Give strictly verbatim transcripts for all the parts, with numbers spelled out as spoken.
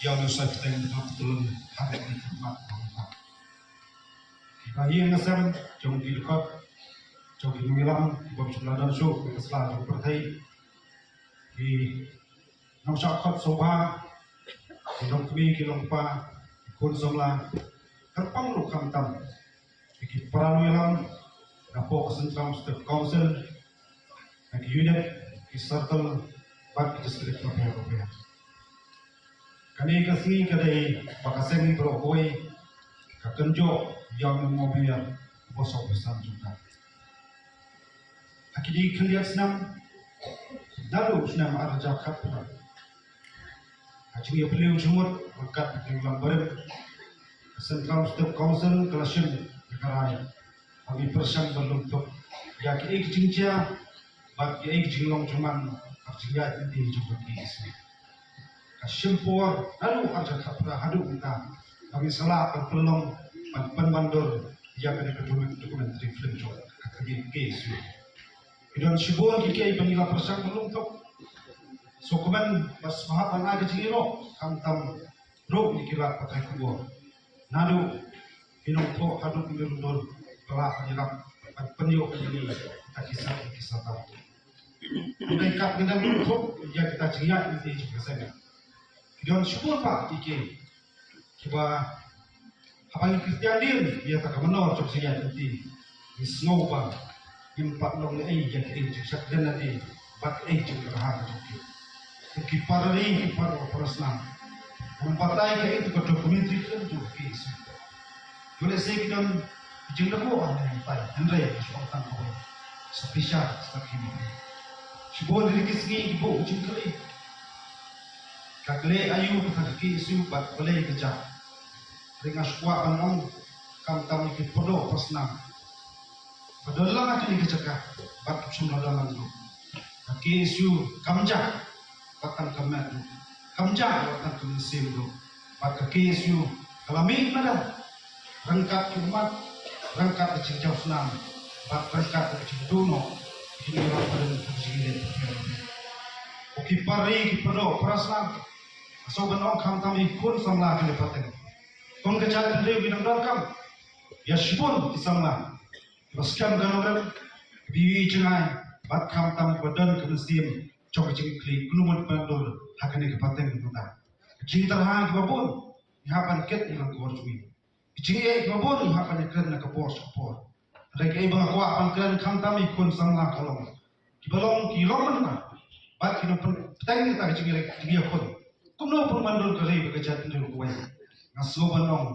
Ïa u Mynsiem Bteng, ha Ptulun, ha ka khmat. Ba ïing sem jong ki dkhot, jong ki nongïalam, ki bym shym la don shuh, ki sla jong pyrthei, ki nongshah khot sngewbha, ki longkmie, ki longkpa, ki khun samla, kyrpang ruh khamtam ïa ki para nongïalam napoh ka Central Staff Council, na ki unit, ki circle, bad ki district bapher bapher. Kane ka sngi ka dei ba ka seng baroh kawei ka kynjoh ïa u nongmihkhmat uba sngewbha jong ka. Ha kine ki khyndiat snem, naduh u snem ar hajar khatphra, ha jingïapyllun jingmut ryngkat bad ki nongïalam barim, ka Central Staff Council ka la shim ïa ka rai ba ngin pyrshang ban lum thup ïa kiei ki jingjia bad kiei ki jinglong jingman ha ka jingïaid lynti jong ka KSU. Ka shim por naduh ar hajar khatphra haduh mynta ba ngin sa lah ban pynlong, ban pynwandur ïa kane ka document-, documentary film jong ka KSU. Ki don shibun kiei kiei ba ngi la pyrshang ban lum thup. Sngewkmen bad sngewbha ban ai ka jingïaroh, khamtam ruh ïa ki lad pathai khubor. Naduh ki nongthoh haduh ki nongdur, ka la ka ïarap ban pynïoh ïa kita ki sap ki sap. Hynrei kat ngi dang lum thup ïa kita jingïaid lynti jong ka seng, ki don shibun pat kiei kiei kiba, haba ngi kyrshan dien ïa kata ka mynnor jong ka jingïaid lynti, ngi sngew ba ngim pat long ei ïa kiei ki jingshakri lynti bad ei jong ka jingkyrhai jong ki. Ki para ri, ki para, para snam, ngam batai kaei kata ka documentary film jong ka KSU. Ïoh lehse ki don ki jingdawa ha ne tai, hynrei shu ong tang kawei. Sa pisa, sa kine. Shibun ha kine ki sngi ki buh jingkylli, ka kylli aïu kata ka KSU bad balei ka jia. Hynrei nga shu kwah ban ong, khamtam ïa ki para doh para snam ba don lang ha kane ka jaka bad kim shym la don lang ruh, ka KSU kam jah bad kam kmen ruh, kam jah bad kam mynsiem ruh. Bad ka KSU ka la mih madan ryngkat ki ummat, ryngkat ka jingjaw snam bad ryngkat ka jingduh noh ki nongïalam barim, ka jingïaleh. Ko ki para ri, ki para doh para snam, nga sngewbha ban ong, khamtam ïa ki khun samla kane ka pateng, kum ka jaitbynriew ngi dang donkam ïa shibun ki samla kiba skhem ka nongrim, kiba ïohi jngai, bad khamtam kiba don ka mynsiem jong ka jingkitkhlieh kumno ban pynwandur ha kane ka pateng mynta. Ka jingtyrha kiba bun ngi hap ban kit na ka por jong ngi. Ka jingeh kiba bun ngi hap ban ïakren na ka por sha ka por. Hynrei kaei ba nga kwah ban kren, khamtam ïa ki khun samla ka long, kiba long, ki long mynta bad ki nongpynteng ïa kata ka jingïa, jingïakhun. Kumno pynwandur ka ri bad ka jaitbynriew kawei. Nga sngewbha ban ong,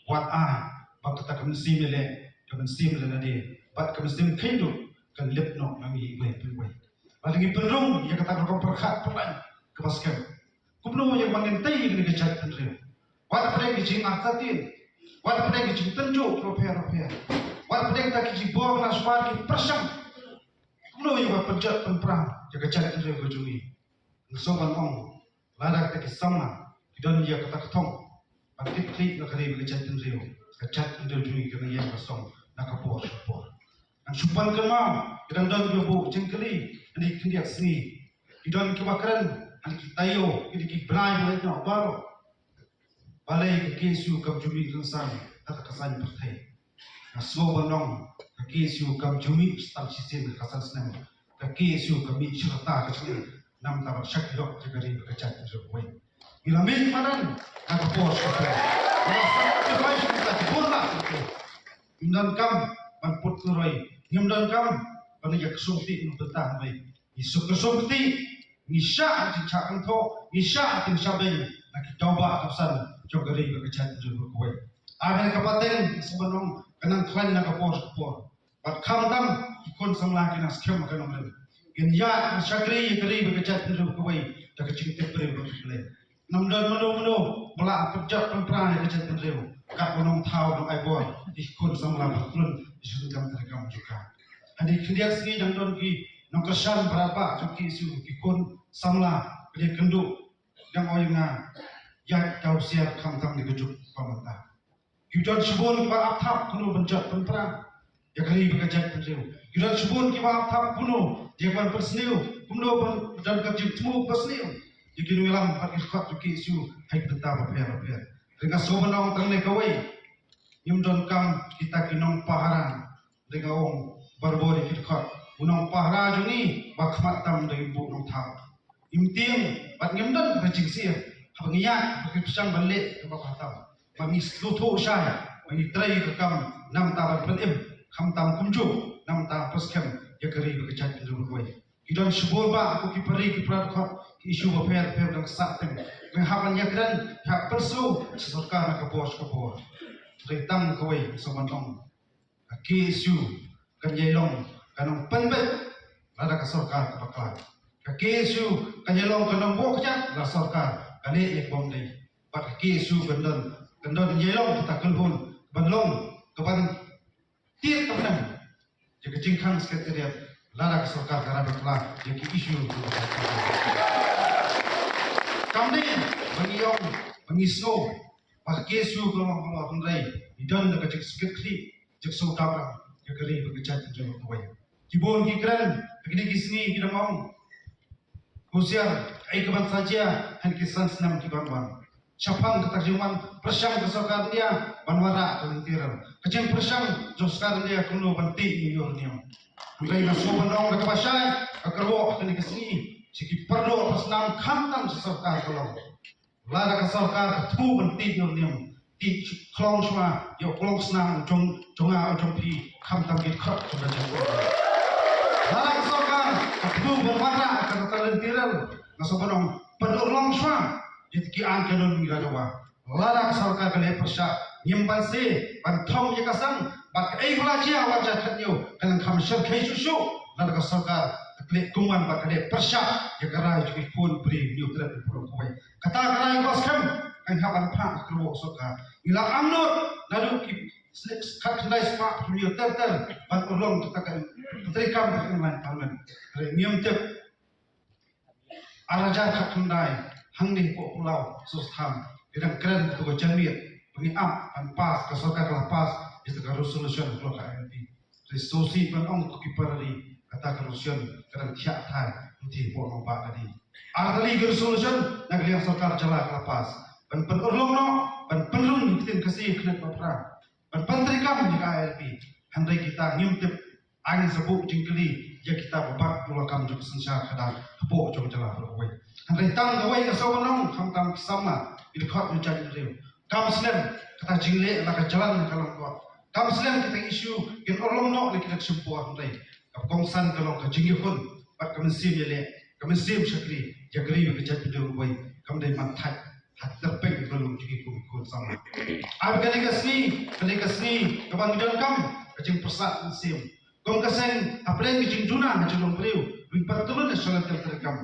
wat ai ba kata ka mynsiem ïaleh, ka mynsiem leh lade bad ka mynsiem kheiñ duh kan lip noh na ngi iwei pa iwei. Lada ngi pynrung ïa kata ka rukom pyrkhat pyrlain kaba skhem, kumno ïa ban ngin tei ïa kane ka jaitbynriew? Wat pdeng ka jingartatien, wat pdeng ka jingtynjuh bapher bapher, wat pdeng kata ka jingbor na shuwa ki pyrshang, kumno ïa ban pynjot pynpra ïa ka jaitbynriew ka jong ngi? Nga sngewbha ban ong, lada kita ki samla ki don ïa kata ka thong ban kit khlieh na ka ri bad ka jaitbynriew, ka jaitbynriew jong ngi kan ïeng ka song na ka por sha ka por. Ngan shu pan kynmaw, ki dang don kiba buh jingkylli ha kine ki khyndiat sngi. Ki don kiba kren ha kine ki taïew, kine ki bnai ba leit noh baroh, balei ka KSU kam ju mih rynsan ha kata ka saiñ pyrthei. Nga sngewbha ban ong, ka KSU kam ju mih tang shisien ha ka san snem. Ka KSU ka mih shirta ka jong ngi namar ba shakri ïa ka ri bad ka jaitbynriew kawei. Ngi la mih madan na ka por sha ka por. Ngi la sacrifice, ngi la jubor la sha ka por. Ngim donkam ban put kyroi, ngim donkam ban ïa ksung ti nong bynta hynrei ngi suk ksung ti, ngi shah jingshah kynthoh, ngi shah jingshah beiñ na ki daw ba ka san jong ka ri bad ka jaitbynriew kawei. Amen. Ka pateng, sngewbha ban ong, ka nang khlaiñ na ka por sha ka por. Bad khamtam ki khun samla ki nang skhem ka nongrim, kin ïa shakri ïa ka ri bad ka jaitbynriew kawei da ka jingtip briew bad ka Blei. Ngam don mano mano ba lah pynjot pynpra ïa ka jaitbynriew. Katba nongthaw nong ai bor, ki khun samla ba khlun ki shu donkam treikam jong ka. Ha kine ki khyndiat sngi dang don ki nongkyrshan baroh ba jong ki KSU, ki khun samla, ki kynduh, dang ong ïa nga, ïa ka husiar khamtam ïa ka juk ba mynta. Ki don shibun kiba ap thap kumno ban jot pynpra ïa ka ri bad ka jaitbynriew. Ki don shibun kiba ap thap kumno ïa ban pynsniew, kumno ban don ka jingthmu ba sniew. ïa ki nongïalam bad ki dkhot jong ki KSU ha ki bynta bapher bapher. Te nga sngewbha ban ong tang ne kawei, ngim donkam kita ki nongpahara. Te nga ong barabor ïa ki dkhot, u nongpahara jong ngi ba khmat tam da u buh nongthaw. Ngim tieng bad ngim don ka jingsih haba ngi ïaid ha ki pyrshang ban leh kaba bha tam. Ba ngi sngewthuh shai ba ngi trei ka kam namar ban pynim, khamtam kumjuh namar ban pynskhem ïa ka ri bad ka jaitbynriew kawei. Ki don shibun bah ko ki para ri ki para dkhot, ki issue bapher bapher ba dang sah teng. Ngi hap ban ïakren, hap pyrshah sha sorkar na ka bor sha ka bor. Hynrei tang kawei sngewbha ban ong, ka KSU kan ïai long ka nongpynbeit lada ka sorkar ka bakla. Ka KSU kan ïai long ka nongbuh kjat lada ka sorkar ka leh ïa ka bym dei. Bad ka KSU kan don, kan don ïai long kata ka kynhun ban long, ka ban tied ka bneng ïa ka jingkhang Secretariat lada ka sorkar ka la bakla ïa ki issue. Kam dei ba ngi ong, ba ngi sngew ba ka KSU ka long halor, hynrei ngi don da ka jingsngewkhia, jingsngewdap ïa ka ri bad ka jaitbynriew kawei. Ki bun ki kren ha kine ki sngi ki dang ong, husiar, kaei kaban sa jia ha kine ki san snem ki ban wan. Shaphang kata ka jingwan pyrshang ka sorkar India ban wanrah ka lynti rel, ka jingpyrshang jong sorkar India kumno ban tih ïa u uranium. Hynrei nga sngewbha ban ong da kaba shai, ka kyrwoh ha kine ki sngi sha ki paralok parasnam, khamtam sha sorkar ka long. Lada ka sorkar ka thmu ban tih ïa u uranium, tih khlong shuwa ïa u klong snam jong, jong nga, jong phi, khamtam ki dkhot jong ka jingpyrshang. Lada ka sorkar ka thmu ban wanrah kata ka lynti rel, nga sngewbha ban ong, pynurlong shuwa ïa ki aiñ kanun ngi la dawa. Lada ka sorkar ka leh pyrshah, ngim banse ban thong ïa ka sang, bad kaei ba la jia wat jia khathynñiew, ka nang kham shyrkhei shuh shuh lada ka sorkar ka leh kumne bad ka leh pyrshah ïa ka rai jong ki khun briew Hynñiewtrep Ri Pynroi kawei. Kata ka rai kaba skhem kan hap ban phah ha ka kyrwoh sorkar. Ngi la angnud naduh ki snem khatkhyndai spah hynñiew ter ter ban urlong kata ka treikam ha ka Inland Parliament. Hynrei ngim tip, ar hajar khatkhyndai, hangne hapoh Palau Songstham, ngi dang kren kata ka janmiet ba ngi ap ban pass, ka sorkar ka la pass ïa ka resolution halor ka ILP. Te sngewsih ban ong ko ki para ri, kata ka resolution ka dang thiah thai lynti hapoh nongbah ka dei. Ar tylli ka resolution na ka liang sorkar jylla ka la pass ban pynurlong noh, ban pynrung ïa ka ktien Khasi ha ka khyllipmat ba phra, ban pyntreikam ïa ka ILP. Hynrei kita ngim tip, aiñ sa buh jingkylli ïa kita ba bat u lakam jong ka synshar khadar hapoh jong ka jylla baroh kawei. Hynrei tang kawei nga sngewbha ban ong, khamtam ki samla, ki dkhot jong ka jaitbynriew, kam slem kata jingleh la ka jlan ka long, kam slem kita ki issue kin urlong noh na kita ki shyntur, hynrei kaba kongsan ka long ka jingïakhun bad ka mynsiem ïaleh, ka mynsiem shakri ïa ka ri bad ka jaitbynriew kawei. Kam dei ban thait ha tyrpeng ka long jong ki kum ki khun samla. Ai ba kane ka sngi, kane ka sngi kaba ngi donkam ka jingpyrsad mynsiem. Kum ka seng hapdeng ka jingduna ka jinglong briew, ngin pyntylun ïa sha la ka treikam.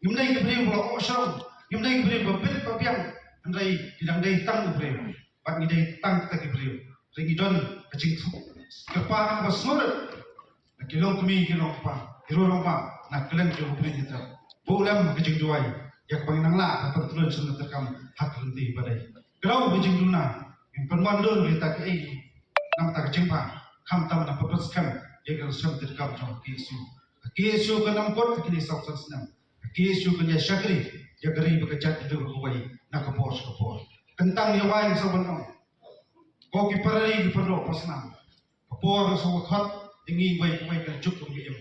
Ngim dei ki briew ba la oh shrong, ngim dei ki briew ba bit ba biang, hynrei ngi dang dei tang ki briew. Bad ngi dei tang kita ki briew. Hynrei ngi don ka jingkyrpad kaba sngewrit na ki longkmie ki longkpa, ki rangbah, na kylleng jong u briew Hynñiewtrep. Buh lem ka jingduwai ïa kaba ngin nang lah ban pyntylun sha la ka treikam ha ka lynti ba dei. Kdew ka jingduna, ngin pynwandur ïa kita kiei namar ka jingbha, khamtam na ka pyrshah ïa ka seng treikam jong ka KSU. Ka KSU kan ym kut ha kine saw san snem. Ka KSU kan ïa shakri ïa ka ri bad ka jaitbynriew kawei na ka por sha ka por. Kyntang ïa wai nga sngewbha ban ong, ko ki para ri ki paralok parasnam, ka por ka sngewkhot ïa ngi wei pa wei ka juk ka im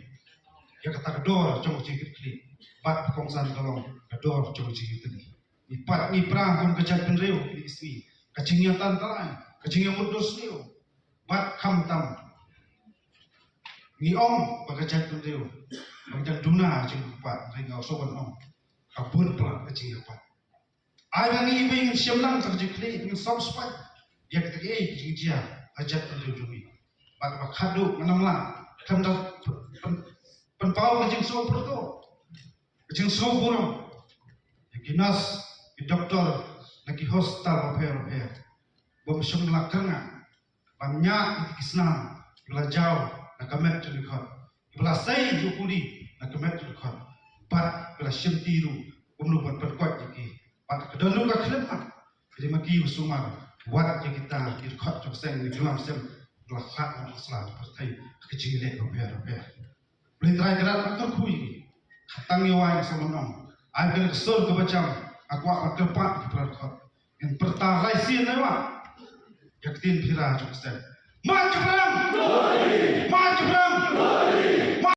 ïa kata ka dor jong ka jingkitkhlieh. Bad ka kongsan ka long ka dor jong ka jingkitkhlieh. Ngi pat ngi pra kum ka jaitbynriew kine ki sngi, ka jingïatantalai, ka jingïamut dusniew. Bad khamtam ngi ong ba ka jaitbynriew ba ka jingduna jingkyrpad, hynrei nga sngewbha ban ong, ka bun palat ka jingkyrpad. Ai ba ngi iwei ngin shim lang ka jingkitkhlieh, ngin sngewsih ïa kita kiei ki jingjia ha ka jaitbynriew jong ngi. Bad ba khadduh ngan ym lah khlem da pyn, pyn, pynpaw ka jingsngewpyrto, ka jingsngewburom ïa ki nurse, ki doktor na ki hospital bapher bapher, bym shym la kyrngah ban ñiah ïa ki snam kiba la jaw na ka met jong ki dkhot, kiba la sei ïa u kuli na ka met jong ki dkhot, bad kiba la shimti ruh kumno ban pynkoit ïa ki. Bad ka don ruh ka khyllipmat, ka dei ma ki ba sumar, wat ïa kita ki dkhot jong ka seng, ki jingïalam seng, ba la khlad na ka sla ka pyrthei ha ka jingleh bapher bapher. Blei Trai Kynrad ban kyrkhu ïa ngi. Khamtam ïa wai nga sngewbha ban ong, Ai kane ka sur kaba jam, nga kwah ban kyrpad ïa ki para dkhot. Ngin pyrta lai sien, ai wa. Ïa ka ktien Pira jong ka stem. Mat ka Pyrang!